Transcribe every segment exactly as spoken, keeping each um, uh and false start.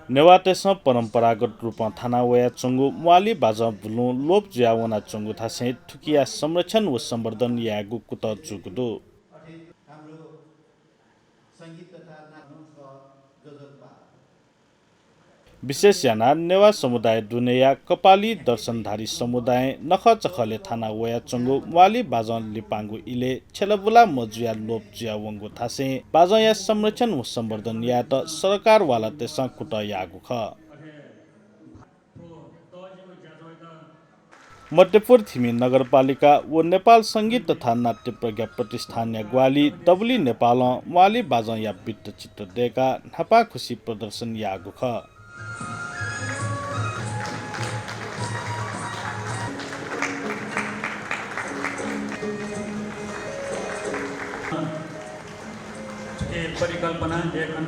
नेवाःतय्‌सं परम्परागत रूपं थाना वयाच्वंगु म्वाली बाजं बुलुं लोप जुया वनाच्वंगु धासें थुकिया संरक्षण व संवर्धन यायेगु कुतः जूगु दु। विशेष यानाः नेवाः समुदाय दुनेया कपाली दर्शनधारी समुदायं नखःचखलय् थाना वयाच्वंगु म्वाली बाजं लिपांगु इलय् छ्यलाबुला मजुयाः लोप जुया वंगु धासें बाजंया संरक्षण व संवर्धन यायेत सरकारवालातय्‌सं कुतः याःगु खः। मध्यपुर थिमि नगरपालिका व नेपाल संगीत तथा नाट्य प्रज्ञा प्रतिष्ठानया ग्वाहालि दबुली नेपालं म्वाली बाजंया वृत्तचित्र दय्‌काः न्हापांखुसी प्रदर्शन याःगु खः। परिकल्पना लेखन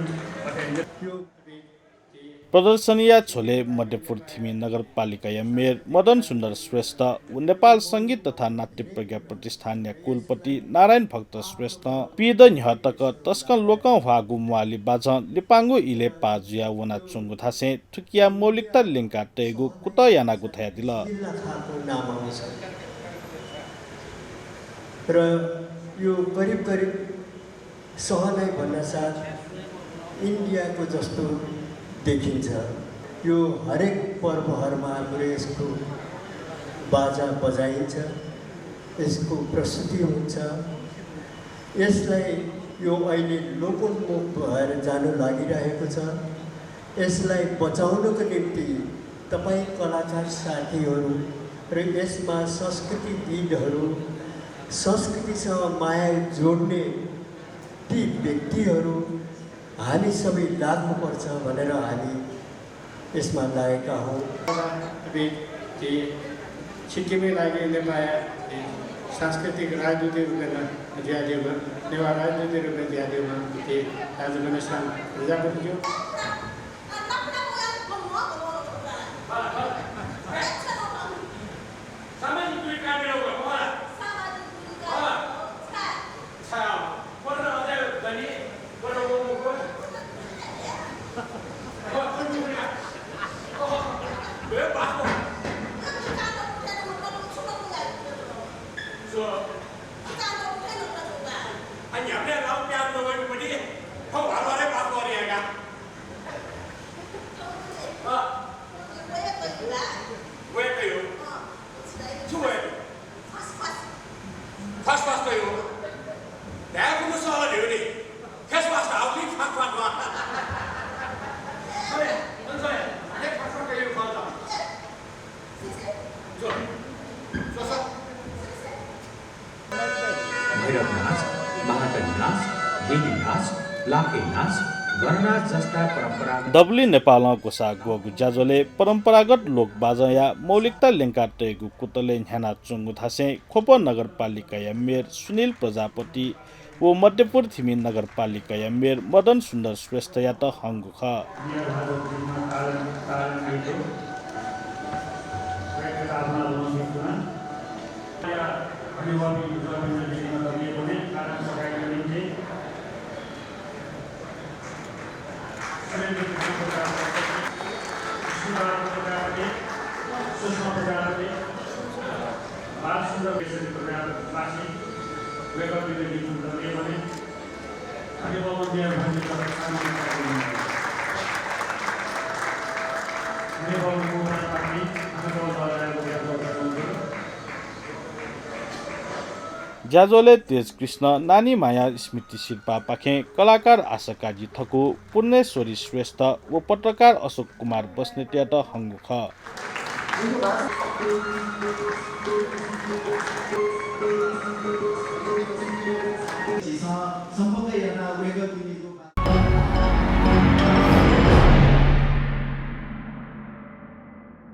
प्रदर्शनीया झ्वलय् मध्यपुर थिमि नगरपालिकाया मेयर मदन सुन्दर श्रेष्ठ व नेपाल संगीत तथा नाट्य प्रज्ञा प्रतिष्ठानया कुलपति नारायण भक्त श्रेष्ठं पीदँ न्ह्यः तक तसकं लोकंह्वाःगु म्वाली बाजं लिपांगु इलय् पाः जुया वनाच्वंगु धासें थुकिया मौलिकता ल्यंका तयेगु कुतः यानागु धयादिल। र यो करिब करिब सहनै भन्नासाथ इन्डियाको जस्तो देखिन्छ। यो हरेक पर्वहरूमा हाम्रो यसको बाजा बजाइन्छ, यसको प्रस्तुति हुन्छ। यसलाई, यो अहिले लोपोन्मुख भएर जानु लागिरहेको छ। यसलाई बचाउनको निम्ति तपाईं कलाकार साथीहरू र यसमा संस्कृतिविदहरू, संस्कृतिसँग माया जोड्ने ती व्यक्तिहरू हामी सबै लाग्नुपर्छ भनेर हामी यसमा लागेका हौँ। सिक्किमकै लागि नेपाःया सांस्कृतिक राजदूतको रूपमा जुयादीमा, नेवाः राजदूतको रूपमा जुयादीमा, दाजु गणेशमान प्रजापतिज्यू। भैरव नाच, महाकाली नाच, देवी नाच, लाखे नाच, गणनाच जस्ता परम्परागत दबुली नेपालं ग्वसाः ग्वःगु ज्याझ्वलय् परम्परागत लोकबाजंया मौलिकता ल्यंका तयेगु कुतलय् न्ह्यानाच्वंगु धासें ख्वप नगरपालिकाया मेयर सुनिल प्रजापति व मध्यपुर थिमि नगरपालिकाया मेयर मदन सुन्दर श्रेष्ठयात हंगु खः। ज्याझ्वलय् तेजकृष्ण, नानीमाया स्मृति सिरपाःपाखें कलाकार आशा काजी थकु, पूर्णेश्वरी श्रेष्ठ व पत्रकार अशोक कुमार बस्नेतयात हंगु खः।